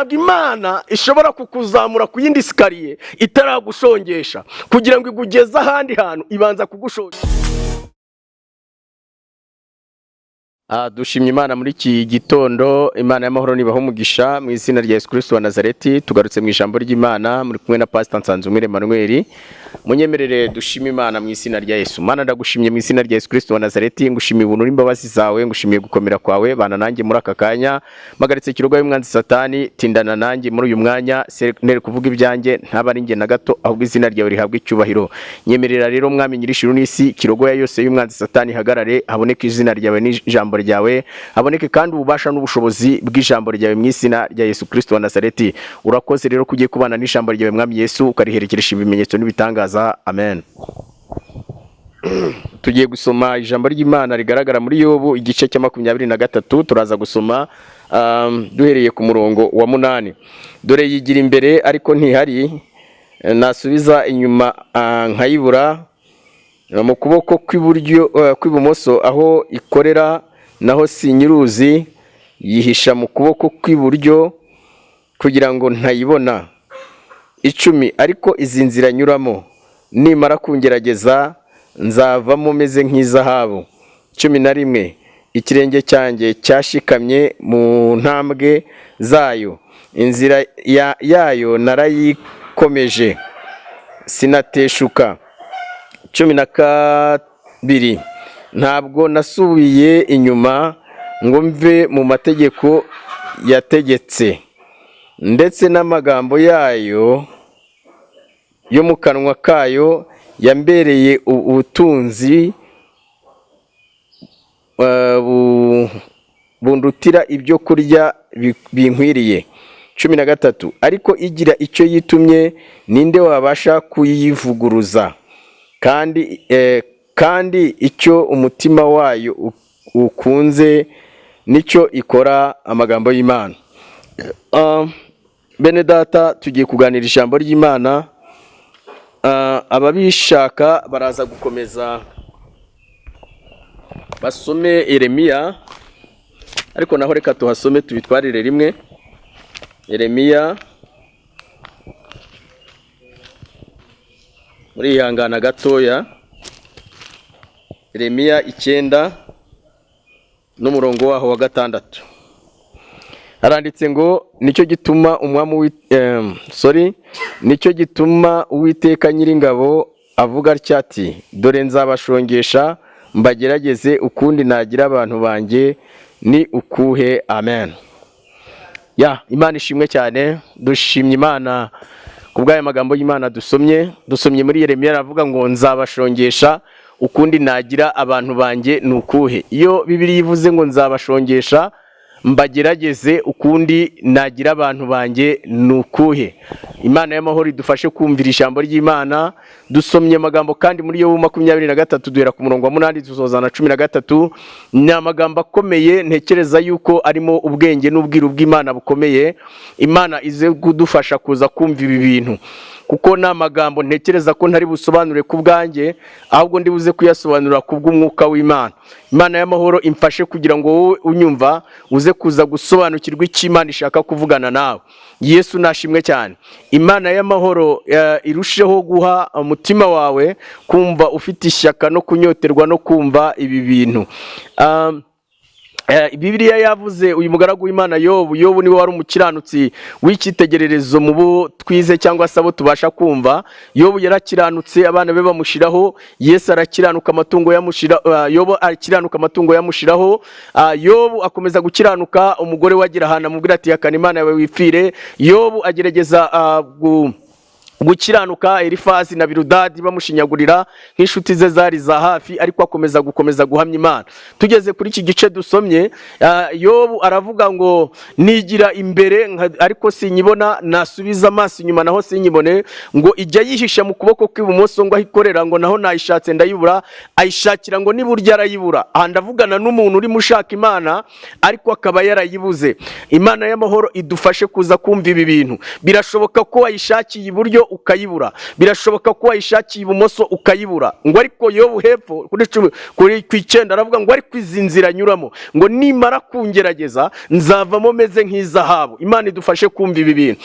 Ntabwo Imana ishobora kukuzamura ku yindi escalier itaragushongesha. Kugira ngo igugeze ahandi hantu, ibanza kugushongesha. Dushimye Imana muri iki gitondo. Imana y'amahoro nibaho umugisha mu izina rya Yesu Kristo wa Nazareti. Tugarutse mu ijambo ry'Imana, muri kumwe na Pastor Nsanzumwire Emmanuel. Munyemerere dushime Imana mu izina rya Yesu. Mana, ndagushimye mu izina rya Yesu Kristo wa Nazareti, ngushimiye ubuntu n'imbabazi zawe, ngushimiye gukomera kwawe. Bana nanjye muri aka kanya, mpagaritse ikirogo y'umwanzi Satani, tindana nanjye muri uyu mwanya, nere kuvuga ibyanjye, ntaba ari njye na gato, ahubwo izina ryawe rihabwe icyubahiro. Nyemerera rero, Mwami nyir'ijuru n'isi, kirogoya yose y'umwanzi Satani ihagarare, haboneke izina ryawe n'ijambo ryawe, haboneke kandi ububasha n'ubushobozi bw'ijambo ryawe mu izina rya Yesu Kristo wa Nazareti. Urakoze rero ko ugiye kubana n'ijambo ryawe, Mwami Yesu, ukariherekeresha ibimenyetso n'ibitangaza. Amen. Tugiye gusoma ijambo ry'Imana rigaragara muri Yobu igice cya 23. Turaza gusoma duhereye ku murongo wa 8. Dore yigira imbere ariko ntihari, nasubiza inyuma nkayibura. Mu kuboko kw'iburyo, kw'ibumoso aho ikorera naho sinyiruzi, yihisha mu kuboko kw'iburyo kugira ngo ntayibona. 10. Ariko izi nzira nyuramo, nimara kungerageza nzavamo meze nk'izahabu. 11. Ikirenge cyanjye cyashikamye mu ntambwe zayo, inzira yayo narayikomeje, sinateshuka. 12. Ntabwo nasubiye inyuma ngo mve mu mategeko yategetse, ndetse n'amagambo yayo yo mu kanwa kayo yambereye ubutunzi bundutira ibyo kurya binkwiriye. 13. Ariko igira icyo yitumye, ninde wabasha kuyivuguruza? Kandi icyo umutima wayo ukunze nicyo ikora. Amagambo y'Imana. Bene data, tugiye kuganira ijambo ry'Imana. Ababishaka baraza gukomeza basome Yeremiya, ariko naho reka tuhasome tubitwarire rimwe. Yeremiya, murihangana gatoya. Yeremiya 9 n'umurongo waho wa 6, haranditse ngo: "Nicyo gituma umwami sorry, nicyo gituma Uwiteka Nyiringabo avuga atya ati: 'Dore nzabashongesha mbagerageze, ukundi nagira abantu banjye ni ukuhe?'" Amen. Ya, Imana ishimwe cyane. Dushimye Imana ku bw'aya magambo y'Imana dusomye. Dusomye muri Yeremiya, aravuga ngo: "Nzabashongesha, ukundi nagira abantu banjye ni ukuhe?" Iyo Bibiliya ivuze ngo: "Nzabashongesha mbagerageze, ukundi nagira abantu banjye ni ukuhe?" Imana y'amahoro idufashe kumvira ijambo ry'Imana. Dusomye amagambo kandi muri Yobu 23, duhera ku murongo wa 8 dusoza na 13. Ni amagambo akomeye, ntekereza yuko arimo ubwenge n'ubwiru bw'Imana bukomeye. Imana ize kudufasha kuza kumva ibi bintu, kuko ni amagambo ntekereza ko ntari busobanure ku bwanjye, ahubwo ndi buze kuyasobanura ku bw'umwuka w'Imana. Imana y'amahoro imfashe kugira ngo wowe unyumva uze kuza gusobanukirwa icyo Imana ishaka kuvugana nawe. Yesu nashimwe cyane. Imana y'amahoro irusheho guha umutima wawe kumva ufite ishyaka no kunyoterwa no kumva ibi bintu. Bibiliya yavuze uyu mugaragu w'Imana Yobu. Yobu niwe wari umukiranutsi w'icyitegererezo mu bo twize cyangwa se abo tubasha kumva. Yobu yarakiranutse, abana be bamushiraho. Yesu arakiranuka, amatungo yamushira. Yobu arakiranuka, amatungo yamushiraho. Yobu akomeza gukiranuka, umugore we agira ahantu amubwira ati: "Hakana Imana yawe wipfire." Yobu agerageza gukiranuka, Elifazi na Birudadi bamushinyagurira nk'inshuti ze zari za hafi, ariko akomeza gukomeza guhamya Imana. Tugeze kuri iki gice dusomye, Yobu aravuga ngo: "Nigira imbere ariko sinyibona, nasubiza amaso inyuma naho sinyibone." Ngo ijya yihisha mu kuboko kw'ibumoso, ngo aho ikorera, ngo naho nayishatse ndayibura, ayishakira ngo niburya arayibura. Aha ndavugana n'umuntu urimo ushaka Imana ariko akaba yarayibuze. Imana y'amahoro idufashe kuza kumva ibi bintu. Birashoboka ko wayishakiye iburyo. ukayibura, birashoboka ko wayishakiye ibumoso ukayibura. Ngo ariko Yobu hepfo kuri 10, kuri ku 9 aravuga ngo: "Ariko izi nzira nyuramo, ngo nimara kungerageza nzavamo meze nk'izahabu." Imana idufashe kumva ibi bintu.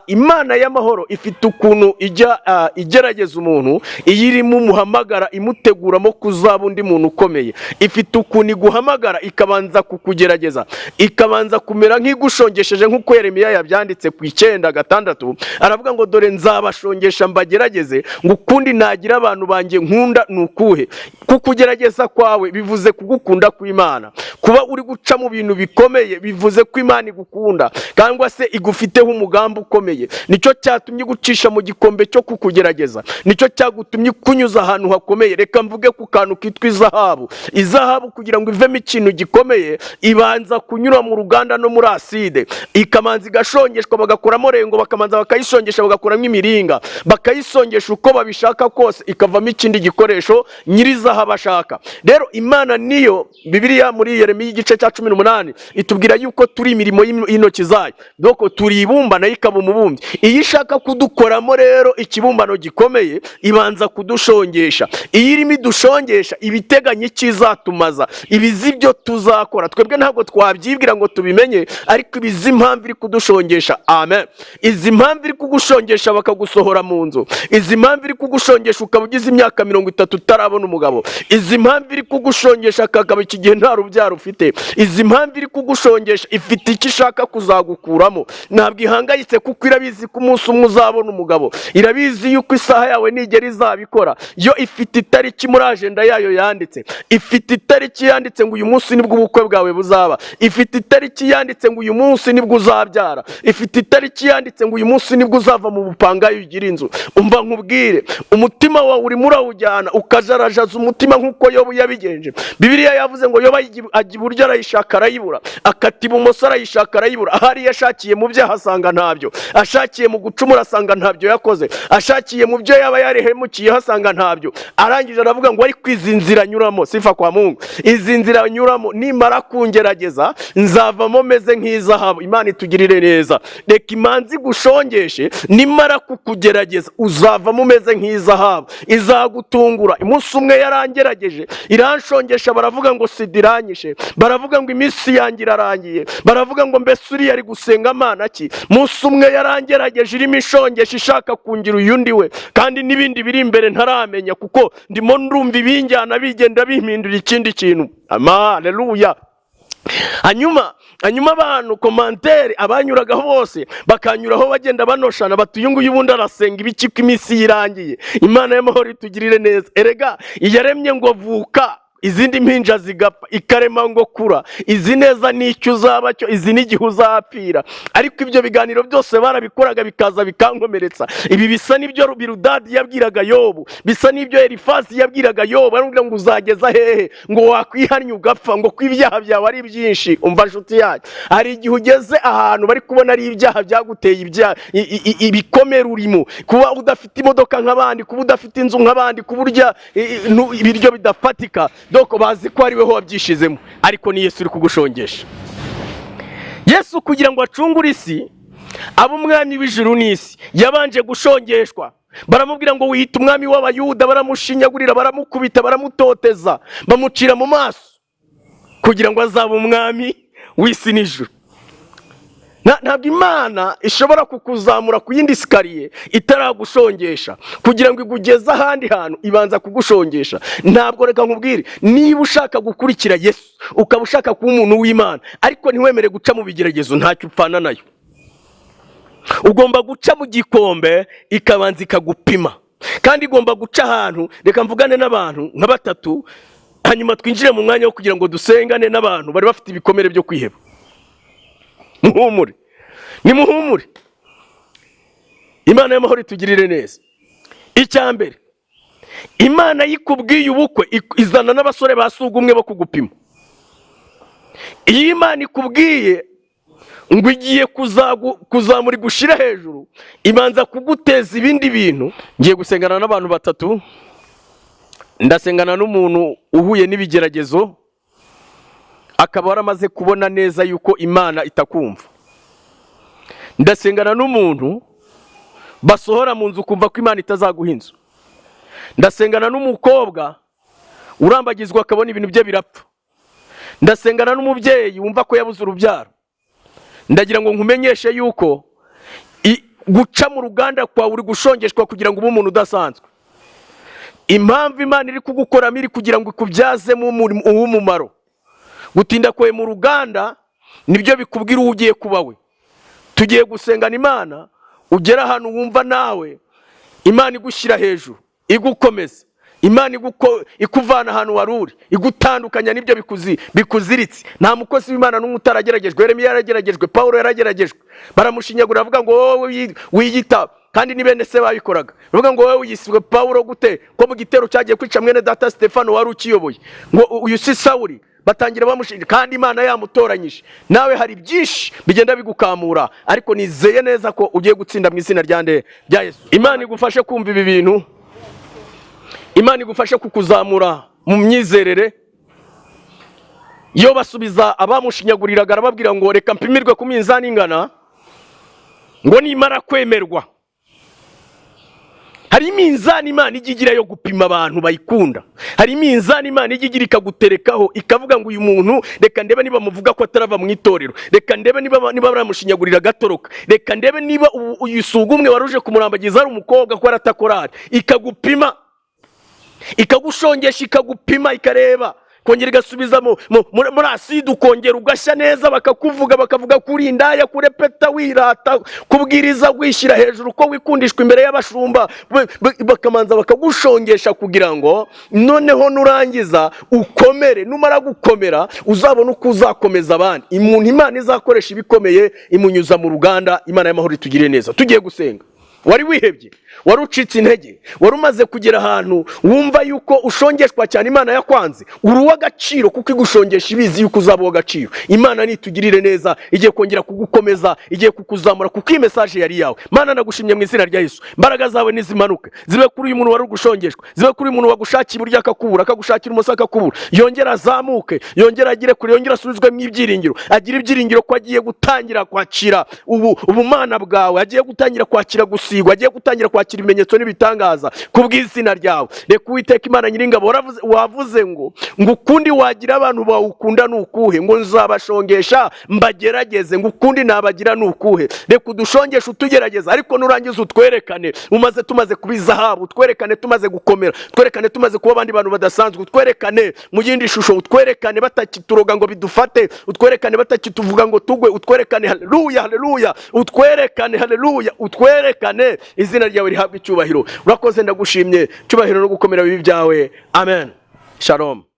Imana y'amahoro ifite ukuntu ijya igerageza umuntu iyo irimo umuhamagara, imuteguramo kuzaba undi muntu ukomeye. Ifite ukuntu iguhamagara ikabanza kukugerageza, ikabanza kumera nk'igushongesheje, nk'uko Yeremiya yabyanditse ku 9:6. Aravuga ngo: "Dore nzabashongesha mbagerageze, ngo ukundi nagira abantu banjye nkunda ni ukuhe?" Kukugerageza kwawe bivuze kugukunda kw'Imana. Kuba uri guca mu bintu bikomeye bivuze ko Imana igukunda cyangwa se igufiteho umugambi ukomeye. Nicyo cyatumye igucisha mu gikombe cyo kukugerageza, nicyo cyagutumye kunyuza ahantu hakomeye. Reka mvuge ku kantu kitwa izahabu. Izahabu kugira ngo ivemo ikintu gikomeye ibanza kunyura mu ruganda no muri acide, ikamanza igashongeshwa, bagakuramo rengo, bakamanza bakayishongesha, bagakuramo imiringa, bakayisongesha uko babishaka kose, ikavamo ikindi gikoresho nyirizahabu ashaka. Rero Imana niyo, Bibiliya muri Yeremiya igice cya 18 itubwira yuko turi imirimo y'intoki zayo, doko turi ibumba nayo ikaba umubumbyi. Iyo ishaka kudukoramo rero ikibumbano gikomeye ibanza kudushongesha. Iyo irimo idushongesha iba iteganya icyo izatumaza, ibizi ibyo tuzakora. Twebwe ntabwo twabyibwira ngo tubimenye, ariko ibizi impamvu iri kudushongesha. Amen. Izi mpamvu iri kugushongesha bakagusohora mu nzu, izi mpamvu iri kugushongesha ukaba ugize imyaka 30 utarabona umugabo, izi mpamvu iri kugushongesha kakaba iki gihe nta rubyaro ufite, izi mpamvu iri kugushongesha ifite icyo ishaka kuzagukuramo. Ntabwo ihangayitse kuko irabizi ko umunsi umwe uzabona umugabo, irabizi yuko isaha yawe nigera izabikora. Yo ifite itariki muri agenda yayo yanditse, ifite itariki yanditse ngo uyu munsi nibwo ubukwe bwawe buzaba, ifite itariki yanditse ngo uyu munsi nibwo uzabyara, ifite itariki yanditse ngo uyu munsi nibwo uzava mu bupangayi ugira inzu. Umva nkubwire, umutima wawe urimo urawujyana ukajarajaza umutima nk'uko Yobu yabigenje. Bibiliya yavuze ngo Yobu ajya iburyo arayishaka arayibura, akata ibumoso arayishaka arayibura. Ahari yashakiye mu byaha asanga ntabyo, ashakiye mu gucumura asanga ntabyo yakoze, ashakiye mu byo yaba yarihemukiyeho asanga ntabyo. Arangije aravuga ngo: "Ariko izi nzira nyuramo, sifa kwa Mungu, izi nzira nyuramo nimara kungerageza nzavamo meze nk'izahabu." Imana itugirire neza. Reka imanzi igushongeshe, nimara kukugerageza uzavamo umeze nk'izahabu, izagutungura. Umunsi umwe yarangerageje iranshongesha, baravuga ngo sida iranyishe, baravuga ngo iminsi yanjye irarangiye, baravuga ngo mbese uriya ari gusenga Mana ki? Munsi umwe yarangerageje irimo ishongesha, ishaka kungira uyu ndi we, kandi n'ibindi biri imbere ntaramenya, kuko ndimo ndumva ibinjyana bigenda bimpindura ikindi kintu. Haleluya. Hanyuma abantu commentaire abanyuragaho bose bakanyuraho bagenda banoshana bati: "Uyu nguyu ubundi arasenga ibiki ko iminsi yirangiye?" Imana y'amahoro itugirire neza. Erega iyaremye ngo vuka izindi mpinja zigapfa, ikarema ngo kura, izi neza n'icyo uzaba cyo, izi n'igihe uzapfira. Ariko ibyo biganiro byose barabikoraga bikaza bikankomeretsa. Ibi bisa n'ibyo Birudadi yabwiraga Yobu, bisa n'ibyo Elifazi yabwiraga Yobu. Aramubwira ngo: "Uzageza hehe ngo wakwihannye ugapfa, ngo ko ibyaha byawe ari byinshi?" Umva nshuti yacu, hari igihe ugeze ahantu bari kubona ari ibyaha byaguteye ibyaha ibikomere urimo, kuba udafite imodoka nk'abandi, kuba udafite inzu nk'abandi, kuba urya ibiryo bidafatika, doko bazi ko ari weho wabyishizemo, ariko ni Yesu uri kugushongesha. Yesu kugira ngo acungure isi, abe umwami w'ijuru n'isi, yabanje gushongeshwa. Baramubwira ngo: "Wiyita umwami w'Abayuda." Baramushinyagurira, baramukubita, baramutoteza, bamucira mu maso kugira ngo azabe umwami w'isi n'ijuru. Ntabwo Imana ishobora kukuzamura ku yindi escalier itaragushongesha. Kugira ngo igugeze ahandi hantu ibanza kugushongesha. Ntabwo, reka nkubwire, niba ushaka gukurikira Yesu, ukaba ushaka kuba umuntu w'Imana, ariko ntiwemere guca mu bigeragezo, ntacyo upfana nayo. Ugomba guca mu gikombe ikabanza ikagupima, kandi igomba guca ahantu. Reka mvugane n'abantu nka batatu, hanyuma twinjire mu mwanya wo kugira ngo dusengane n'abantu bari bafite ibikomere byo kwiheba. Muhumure, nimuhumure, Imana y'amahoro itugirire neza. Icya mbere, Imana yikubwiye ubukwe izana n'abasore ba sugumwe bo kugupima. Iyo Imana ikubwiye ngo igiye kuzamura igushyire hejuru, ibanza kuguteza ibindi bintu. Ngiye gusengana n'abantu batatu. Ndasengana n'umuntu uhuye n'ibigeragezo, akaba waramaze kubona neza yuko Imana itakumva. Ndasengana n'umuntu Basohora mu nzu ukumva ko Imana itazaguha inzu. Ndasengana n'umukobwa urambagizwa akabona ibintu bye birapfa. Ndasengana n'umubyeyi wumva ko yabuze urubyaro. Ndagira ngo nkumenyeshe yuko guca mu ruganda kwawe uri gushongeshwa kugira ngo ube umuntu udasanzwe. Impamvu Imana iri kugukoramo, iri kugira ngo ikubyazemo uw'umumaro. Gutinda kwawe mu ruganda nibyo bikubwira uwo ugiye kuba we. Tugiye gusengana Imana, ugera ahantu wumva nawe Imana igushyira hejuru, igukomeza, Imana ikuvana ahantu wari uri, igutandukanya n'ibyo bikuziritse. Nta mukozi w'Imana n'umwe utarageragejwe. Yeremiya yarageragejwe, Pawulo yarageragejwe, baramushinyagura, bavuga ngo wowe wiyita, kandi ni bene se babikoraga, bavuga ngo wowe wiyiswe Pawulo gute, ko mu gitero cyagiye kwica mwene data Stefano wari ukiyoboye, ngo uyu si Sawuli? Batangira bamushinja kandi Imana yamutoranyije. Nawe hari byinshi bigenda bigukamura, ariko nizeye neza ko ugiye gutsinda mu izina rya nde? Rya Yesu. Imana igufashe kumva ibi bintu, Imana igufashe kukuzamura mu myizerere. Iyo basubiza abamushinyaguriraga, arababwira ngo reka mpimirwe ku minzani ingana, ngo nimara kwemerwa. Hari iminzani Imana ijya igira yo gupima abantu bayikunda. Hari iminzani Imana ijya igira ikaguterekaho, ikavuga ngo uyu muntu reka ndebe niba muvuga ko atarava mu itorero, reka ndebe niba baramushinyagurira agatoroka, reka ndebe niba uyu sugumwe wari uje kumurambagiza ari umukobwa ko aratakorari. Ikagupima, ikagushongesha, ikagupima, ikareba, kongera igasubiza muri acide, ukongera ugashya neza. Bakakuvuga, bakavuga ko uri indaya, kurepeta wirata, kubwiriza wishyira hejuru, ko wikundishwa imbere y'abashumba. Bakamanza bakagushongesha kugira ngo noneho nurangiza ukomere. Numara gukomera uzabona uko uzakomeza abandi. Umuntu Imana izakoresha ibikomeye imunyuza mu ruganda. Imana y'amahoro itugirire neza. Tugiye gusenga. Wari wihebye, wari ucitse intege, wari umaze kugera ahantu wumva yuko ushongeshwa cyane, Imana yakwanze. Uri uw'agaciro kuko igushongesha ibizi yuko uzaba uw'agaciro. Imana nitugirire neza, igiye kongera kugukomeza, igiye kukuzamura, kuko iyi message yari iyawe. Mana, ndagushimye mu izina rya Yesu. Imbaraga zawe nizimanuke zibe kuri uyu muntu wari uri gushongeshwa, zibe kuri uyu muntu wagushakiye iburyo akakubura, akagushakira ibumoso akakubura. Yongere azamuke, yongere agere kure, yongere asubizwemo ibyiringiro, agire ibyiringiro ko agiye gutangira kwakira ubu ubumana bwawe, agiye gutangira kwakira gusigwa, agiye gutangira kwakira ibimenyetso n'ibitangaza ku bw'izina ryawe. Reka Uwiteka Imana Nyiringabo, wavuze ngo ukundi wagira abantu bawukunda ni ukuhe? Ngo nzabashongesha mbagerageze. Ngo ukundi nabagira ni ukuhe? Reka udushongeshe, utugerageza, ariko nurangiza utwerekane umaze tumaze kuba izahabu, utwerekane tumaze gukomera, utwerekane tumaze kuba abandi bantu badasanzwe, utwerekane mu yindi shusho, utwerekane batakituroga ngo bidufate, utwerekane batakituvuga ngo tugwe. Utwerekane, haleluya, haleluya, utwerekane, haleluya, utwerekane. Izina ryawe rihabwa icyubahiro. Urakoze, ndagushimye. Icyubahiro no gukomera bibe ibyawe. Amen. Shalom.